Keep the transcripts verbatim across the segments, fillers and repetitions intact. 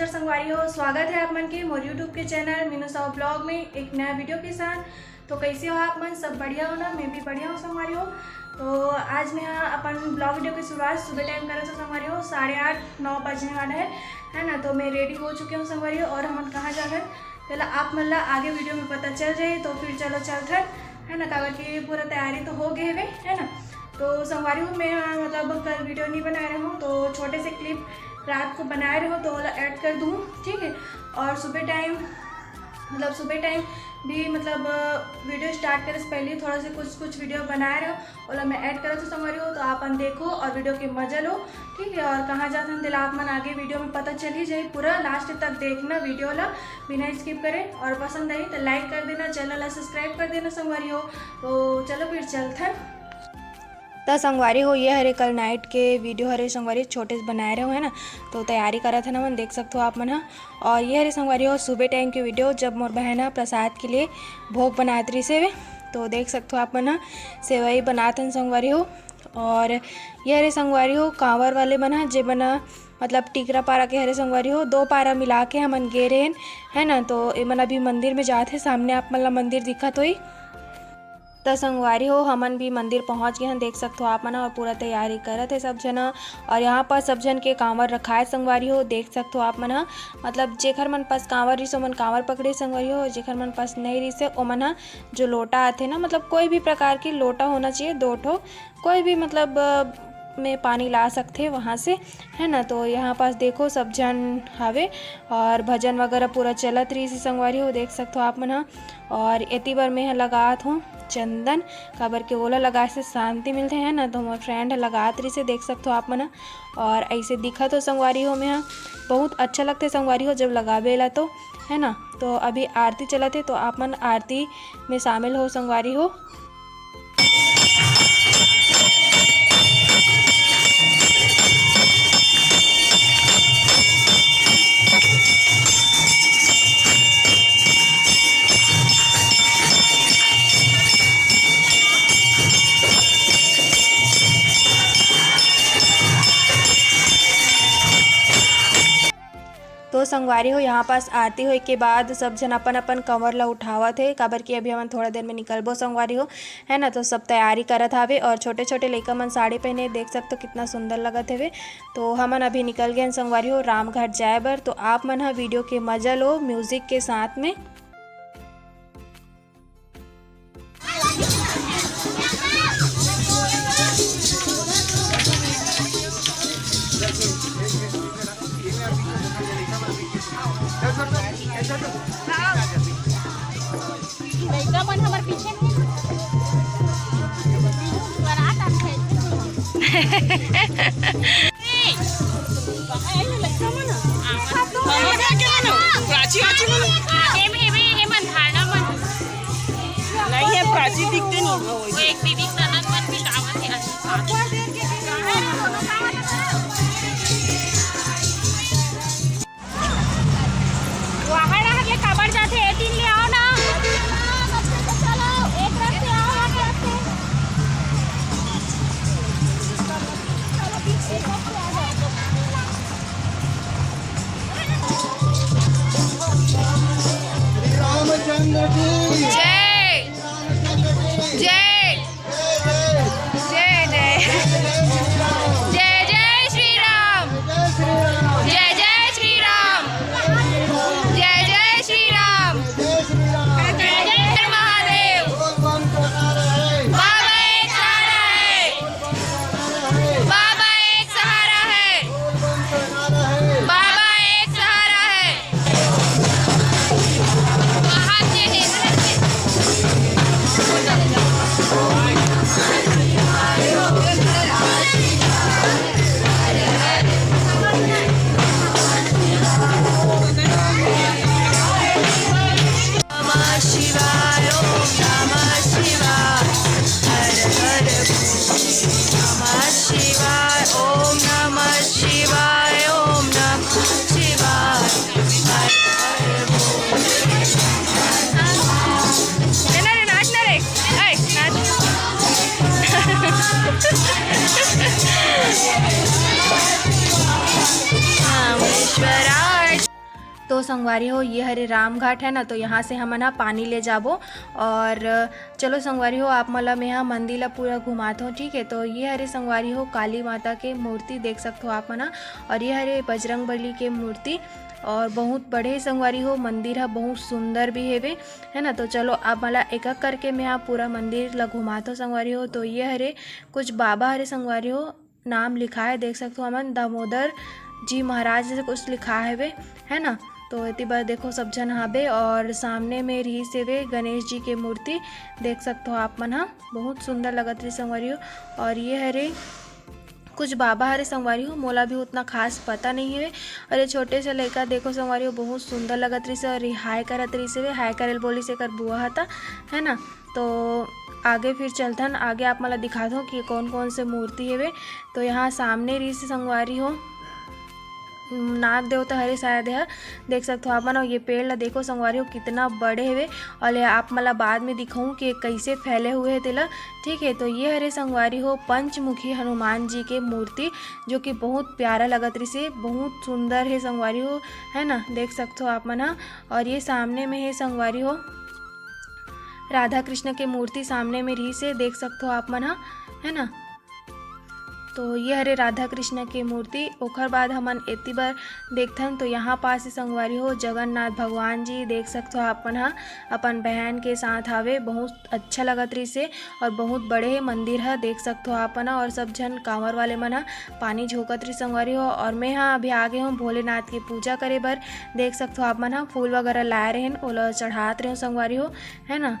संगवारी हो, स्वागत है आप मन के मोर YouTube के चैनल मीनू साहू ब्लॉग में एक नया वीडियो के साथ। तो कैसे हो आप मन? सब बढ़िया हो ना? मैं भी बढ़िया हूँ संगवारी हो। तो आज मैं अपन ब्लॉग वीडियो की शुरुआत सुबह टाइम करत हूँ संगवारी हो, साढ़े आठ नौ बजने वाला है, है ना। तो मैं रेडी हो चुकी हूँ संगवारी हो, और हमन कहाँ जाना है तेला आप मन ला आगे वीडियो में पता चल जाही। तो फिर चलो चलथन, है ना, काबर कि पूरा तैयारी तो हो गए हवे, है ना। तो संगवारी हो, मैं, हाँ, मतलब कल वीडियो नहीं बनाए रहूँ, तो छोटे से क्लिप रात को बनाए रहूँ, तो ओला ऐड कर दूँ, ठीक है। और सुबह टाइम, मतलब सुबह टाइम भी, मतलब वीडियो स्टार्ट करे से पहले थोड़ा से कुछ कुछ वीडियो बनाए रहूँ, ओला मैं ऐड करत हूँ संगवारी हो, तो आप मन देखो और वीडियो के मजा लो, ठीक है। और कहाँ जाथन तेला आप मन आगे वीडियो में पता चल ही जाही, पूरा लास्ट तक देखना वीडियो ला बिना स्किप करे। और पसंद आई तो लाइक कर देना, चैनल ला सब्सक्राइब कर देना संगवारी हो। तो चलो फिर चलथन। त संगवारी हो, ये हरे कल नाइट के वीडियो हरे संगवारी, छोटे से बनाए रहे हो, है ना। तो तैयारी करत है ना मन, देख सकते हो आप मन ह। और ये हरे संगवारी हो सुबह टाइम के वीडियो, जब मोर बहन ह प्रसाद के लिए भोग बनात रहिस हवे। तो देख सकते हो आप मन ह, सेवई बनात हन संगवारी हो। और ये हरे संगवारी हो कांवर वाले मन ह, जे मन ह मतलब टीकरा पारा के हरे संगवारी हो, दो पारा मिला के हमन गे रहेन, है ना। तो एमन अभी मंदिर में जात हे, सामने आप मन ला मंदिर दिखत होही। त संगवारी हो, हमन भी मंदिर पहुंच गए हन, देख सकत हो आप मन ह, और पूरा तैयारी करत हे सब झन ह। और यहाँ पर सब झन के कांवर रखाए संगवारी हो, देख सकत हो आप मन ह, मतलब जेखर मन पास कांवर रिहिस ओमन कांवर पकड़े संगवारी हो, जेखर मन पास नहीं रिहिस हे ओमन ह जो लोटा आथे ना, मतलब कोई भी प्रकार की लोटा होना चाहिए, दो ठो, कोई भी मतलब अ, में पानी ला सकथे वहाँ से, है ना। तो यहाँ पास देखो सब झन हावे और भजन वगैरह पूरा चलत रहिस हे संगवारी हो, देख सकत हो आप मन ह। और एती बर मैं ह लगात हूँ चंदन, काबर के ओला लगाए से शांति मिलथे, है ना। तो मोर फ्रेंड ह लगात रहिस हे, देख सकत हो आप मन ह। और ऐसे दिखत हो संगवारी हो, मैं ह बहुत अच्छा लगथे संगवारी हो जब लगाबे ला तो, है ना। तो अभी आरती चलत हे, तो आप मन आरती में शामिल हो संगवारी हो। तो संगवारी हो, यहाँ पास आरती होए के बाद सब झन अपन अपन कंवर ला उठावत हे, काबर कि अभी हमन थोड़ा देर में निकलबो संगवारी हो, है ना। तो सब तैयारी करत हावे और छोटे छोटे लइका मन साड़ी पहने, देख सकते हो कितना सुंदर लगत हवे। तो हमन अभी निकल गए हन संगवारी हो रामघाट जाए बर। तो आप मन ह वीडियो के मजा लो म्यूजिक के साथ में। लइका मन हमर पीछे में। बारात आत हे। ए, लइका मन। प्राची, आची मन। एमे, एमे, एमे धारणा मन। नहीं है, प्राची दिखते नहीं। वो एक दीदी ननद मन भी गावत हे, अच्छा साथ। वहाँ डहर ले काबर जाथे? ए तीन ले आओ ना। एक रस्ते आओ, एक रस्ते। चलो, बीच से एक रस्ते आ जाओ। श्री रामचंद्र की जय। जय। जय जय। जय जय श्री राम। जय जय श्री राम। जय जय श्री राम। जय जय श्री राम। जय जय महादेव। बोल बम चढ़ा रहे। बाबा एक सहारा है। बाबा एक सहारा है। बोल बम चढ़ा रहे। बाबा एक सहारा है। बाहर से है। तो संगवारी हो, ये हरे राम घाट है ना, तो यहाँ से हमन ह पानी ले जाबो। और चलो संगवारी हो, आप मन ल मेहा मंदिर ला पूरा घुमाथों, ठीक है। तो ये हरे संगवारी हो काली माता के मूर्ति देख सकथो आप मन ह, और ये हरे बजरंग बली के मूर्ति, और बहुत बड़े संगवारी हो, मंदिर ह बहुत सुंदर भी हेवे, है ना। तो चलो आप मन ल एक एक करके मेहा पूरा मंदिर ला घुमाथों संगवारी हो। तो ये हरे कुछ बाबा हरे संगवारी हो, नाम लिखा है, देख सकथो हमन दामोदर जी महाराज जैसे कुछ लिखा हवे, है ना। तो एती बर देखो सब झन हाबे और सामने में रहिस हेवे गणेश जी के मूर्ति, देख सकथो आप मन ह, बहुत सुंदर लगत रहिस संगवारी हो। और ये हरे कुछ बाबा हरे संगवारी हो, मोला भी उतना खास पता नहीं हवे। और ये छोटे से लइका देखो संगवारी हो, बहुत सुंदर लगत रहिस हे और ये हाय करत रहिस हेवे, हाय करे ल बोलिस एकर बुआ ह त, है ना। तो आगे फिर चलथन, आगे आप मन ल दिखाथों कि कौन कौन से मूर्ति हेवे। तो यहाँ सामने रहिस हे संगवारी हो, नाग देवता हरे शायद, यह देख सकथो आप मन। और ये पेड़ ला देखो संगवारी हो, कितना बड़े हेवे, और ये आप मन ला बाद में दिखाऊं कि ये कैसे फैले हुए हे तेला, ठीक है। तो ये हरे संगवारी हो पंचमुखी हनुमान जी के मूर्ति, जो कि बहुत प्यारा लगत रहिस हे, बहुत सुंदर हे संगवारी हो, है ना, देख सकथो आप मन ह। और ये सामने में हे संगवारी हो, राधा कृष्ण के मूर्ति सामने में रहिस हे, देख सकथो आप मन ह, है ना। तो ये हरे राधा कृष्ण के मूर्ति। ओखर बाद हमन एती बर देखथन, तो यहाँ पास ही संगवारी हो जगन्नाथ भगवान जी, देख सकथो आप मन ह, अपन बहन के साथ हावे। बहुत अच्छा लगत रहिस हे और बहुत बड़े हे मंदिर ह, देख सकथो आप मन ह। और सब झन कांवर वाले मन ह पानी झोंकत रहिस संगवारी हो। और मैं ह अभी आ गे हूँ भोलेनाथ के पूजा करे बर, देख सकथो आप मन ह, फूल वगैरह लाए रहेन, ओला चढ़ात रहेन संगवारी हो, है ना।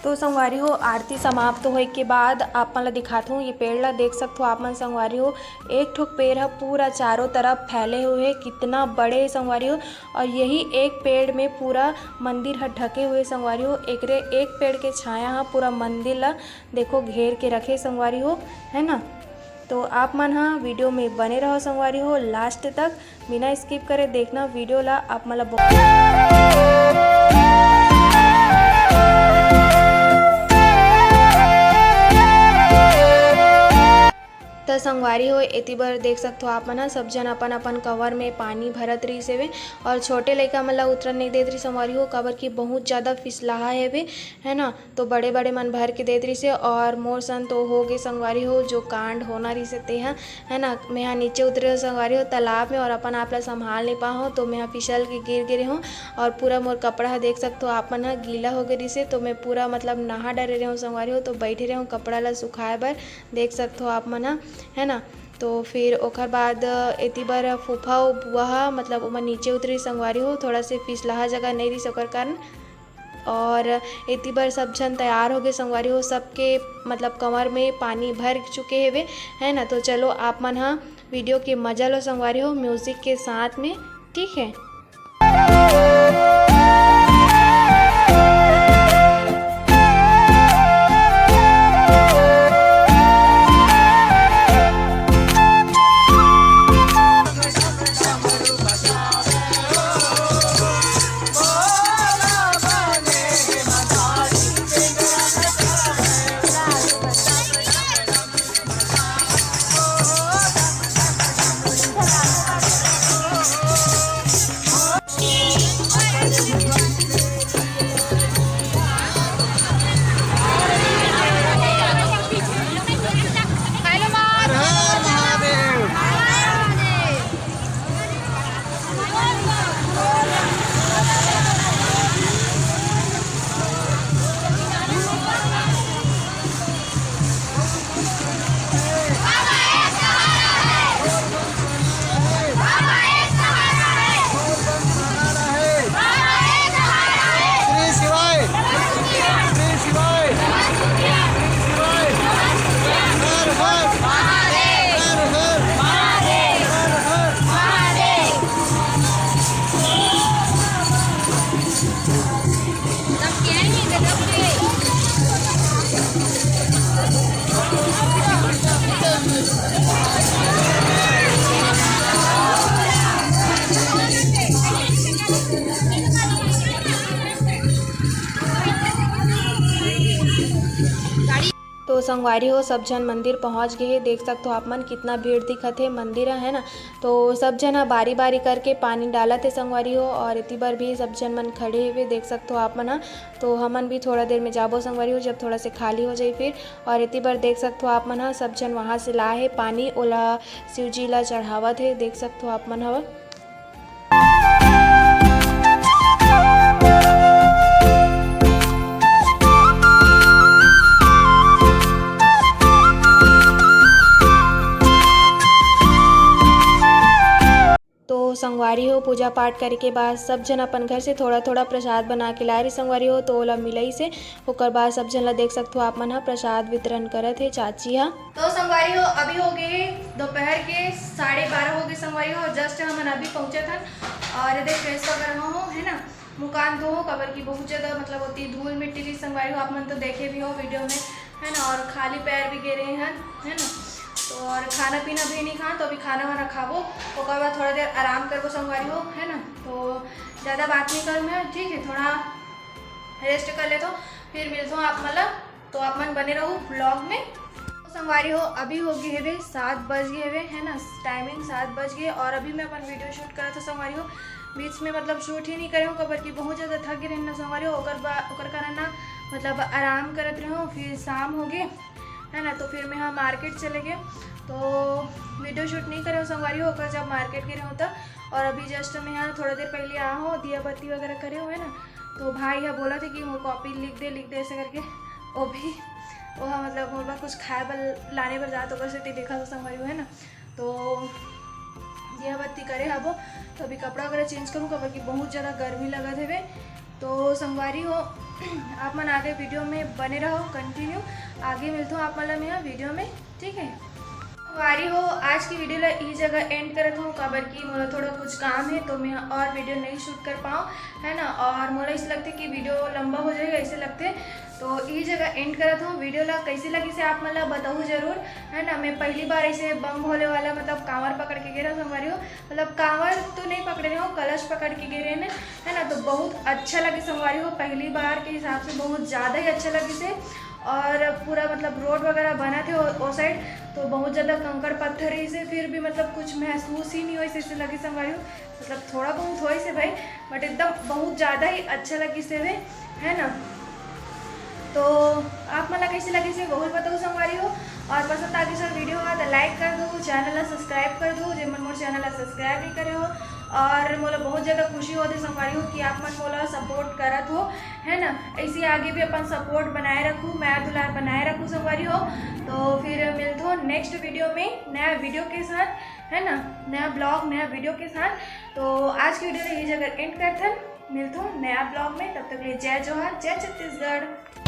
तो संगवारी हो, आरती समाप्त होए के बाद आप मन ला दिखात हूँ, ये पेड़ ला देख सकथो आप मन संगवारी हो, एक ठोक पेड़ ह पूरा चारों तरफ फैले हुए हे, कितना बड़े हे संगवारी हो। और यही एक पेड़ में पूरा मंदिर ह ढके हुए संगवारी हो, एकरे एक पेड़ के छाया ह पूरा मंदिर ला देखो घेर के रखे संगवारी हो, है ना। तो आप मन ह वीडियो में बने रहो संगवारी हो लास्ट तक, बिना स्किप करे देखना वीडियो ला। आप मन ला बहुत त संगवारी हो, एती बर देख सकथो आप मन ह, सब झन अपन अपन कवर में पानी भरत रहिस हेवे और छोटे लइका मन ला उतरन नइ देत रहिस संगवारी हो, काबर कि बहुत ज़्यादा फिसलाहा हेवे, है ना। तो बड़े बड़े मन भर के देत रहिस हे और मोर सन तो हो गे संगवारी हो, जो कांड होना रहिस हे तेहा, है ना। मैं हा नीचे उतरे हो संगवारी हो तालाब में और अपन आप ला संभाल नहीं पाहो, तो मैं हा फिसल के गिर गिरे हूँ और पूरा मोर कपड़ा ह देख सकथो आप मन ह गीला हो गे रहिस हे, तो मैं पूरा मतलब नहा डरे रहे हूँ संगवारी हो, तो बैठे रहे हूँ कपड़ा ला सुखाए बर, देख सकथो आप मन ह, है ना। तो फिर ओखर बाद एती बर फूफा अउ बुआ ह, मतलब ओमन नीचे उतरी संगवारी हो, थोड़ा से फिसलाहा जगह नहीं रहिस ओकर कारण। और एती बर सब झन तैयार हो गए संगवारी हो, सबके मतलब कमर में पानी भर चुके हेवे, है ना। तो चलो आप मन ह वीडियो के मजा लो संगवारी हो, म्यूजिक के साथ में, ठीक है। तो संगवारी हो, सब झन मंदिर पहुंच गए हे। देख सकत हो आप मन, कितना भीड़ दिखत हे मंदिर ह, है ना। तो सब झन ह बारी बारी करके पानी डालत हे संगवारी हो, और एती बर भी सब झन मन खड़े हेवे, देख सकत हो आप मन ह। तो हमन भी थोड़ा देर में जाबो संगवारी हो, जब थोड़ा से खाली हो जाई फिर। और एती बर देख सकत हो आप मन ह, सब झन वहाँ से लाए हे पानी, ओला शिव जी ला चढ़ावत हे, देख सकत हो आप मन ह। तो संगवारी हो, पूजा पाठ करे के बाद सब झन अपन घर से थोड़ा थोड़ा प्रसाद बना के लाए रही संगवारी हो, तो ओला मिलई से ओकर बाद सब झन ला देख सकत हो आप मन ह, प्रसाद वितरण करत हे चाची ह। तो संगवारी हो, अभी हो गए दोपहर के साढ़े बारह हो गए संगवारी हो, और just हमन अभी पहुँचत हन। और ये देख, फ्रेश वगैरह हो, है ना, मुँह कान धो हो, काबर कि बहुत ज़्यादा मतलब होती धूल मिट्टी रही संगवारी हो, आप मन तो देखे भी हो वीडियो में, है ना, और खाली पैर भी गे रहे हैं, है ना। तो और खाना पीना भी नहीं खा, तो अभी खाना वाना खाबो, ओकर बाद थोड़ा देर आराम करबो संगवारी हो, है ना। तो ज़्यादा बात नहीं करूँ मैं, ठीक है, थोड़ा रेस्ट कर लेता हूँ, फिर मिलता हूँ आप मन ला। तो आप मन बने रहो ब्लॉग में। तो संगवारी हो, अभी हो गए हवे सात बज गए हवे, है ना, टाइमिंग सात बज गए, और अभी मैं अपन वीडियो शूट करत हूँ संगवारी हो। बीच में मतलब शूट ही नहीं करे हूँ, काबर कि बहुत ज़्यादा थक गए रहे ना संगवारी हो, ओकर बा-, ओकर कारण ना मतलब आराम करत रहे हूँ, फिर शाम हो गए, है ना, तो फिर मैं यहाँ मार्केट चले गए, तो वीडियो शूट नहीं करे हूँ संगवारी हो, ओकर जब मार्केट गए रहे हूँ तब। और अभी जस्ट मैं यहाँ थोड़ा देर पहले आ हूँ, दिया बत्ती वगैरह करे हूँ, है ना। तो भाई ह बोलत हे कि मोर कॉपी लिख दे, लिख दे, ऐसे करके। वो भी, वो ह मतलब मोर बर कुछ खाए बर लाने बर जात, ओकर सेती देखत हो संगवारी हो, है ना। तो दिया बत्ती करे हबो, तो अभी कपड़ा वगैरह चेंज करूँ, काबर कि बहुत ज़्यादा गर्मी लगत हवे। तो संगवारी हो, आप मन आगे वीडियो में बने रहो, कंटिन्यू आगे मिलता हूँ आप मन ला मैं वीडियो में, ठीक है। संगवारी हो, आज की वीडियो ला ई जगह एंड करत हूँ, काबर कि मोला थोड़ा कुछ काम है, तो मैं और वीडियो नहीं शूट कर पाऊँ, है ना। और मोला ऐसे लगते कि वीडियो लंबा हो जाएगा, ऐसे लगते। तो ई जगह एंड करत हूँ। वीडियो ला कैसे लगिस हे आप मन ला बताहू जरूर, है ना। मैं पहली बार ऐसे बम भोले वाला मतलब कांवर पकड़ के गे रहे हूँ संगवारी हो, मतलब कांवर तो नहीं पकड़े रहे हूँ, कलश पकड़ के गे रहे हैं, है ना। तो बहुत अच्छा लगे संगवारी हो, पहली बार के हिसाब से बहुत ज़्यादा ही अच्छा लगिस हे। और पूरा मतलब रोड वगैरह बनत हे ओ, ओ साइड, तो बहुत ज़्यादा कंकड़ पत्थर रहिस हे, फिर भी मतलब कुछ महसूस ही नहीं होइस, ऐसे लगे संगवारी हो। मतलब थोड़ा बहुत होइस हे भाई, but एकदम बहुत ज़्यादा ही अच्छा लगिस हे, है ना। तो आप मन ला कैसे लगिस हे, वो भी बताओ संगवारी हो। और पसंद आगे सर वीडियो हा तो लाइक कर दो, चैनल ला सब्सक्राइब कर दो, जे मन मोर चैनल ला सब्सक्राइब नहीं करे हो। और मोला बहुत ज़्यादा खुशी होत हे संगवारी हो कि आप मन मोला सपोर्ट करत हो, है ना। ऐसे ही आगे भी अपन सपोर्ट बनाए रखू, मया दुलार बनाए रखू संगवारी हो। तो फिर मिलत हो नेक्स्ट वीडियो में नया वीडियो के साथ, है ना, नया ब्लॉग नया वीडियो के साथ। तो आज की वीडियो ला यही जगह एंड करथन, मिलत हो नया ब्लॉग में, तब तक के लिए जय जोहार, जय छत्तीसगढ़।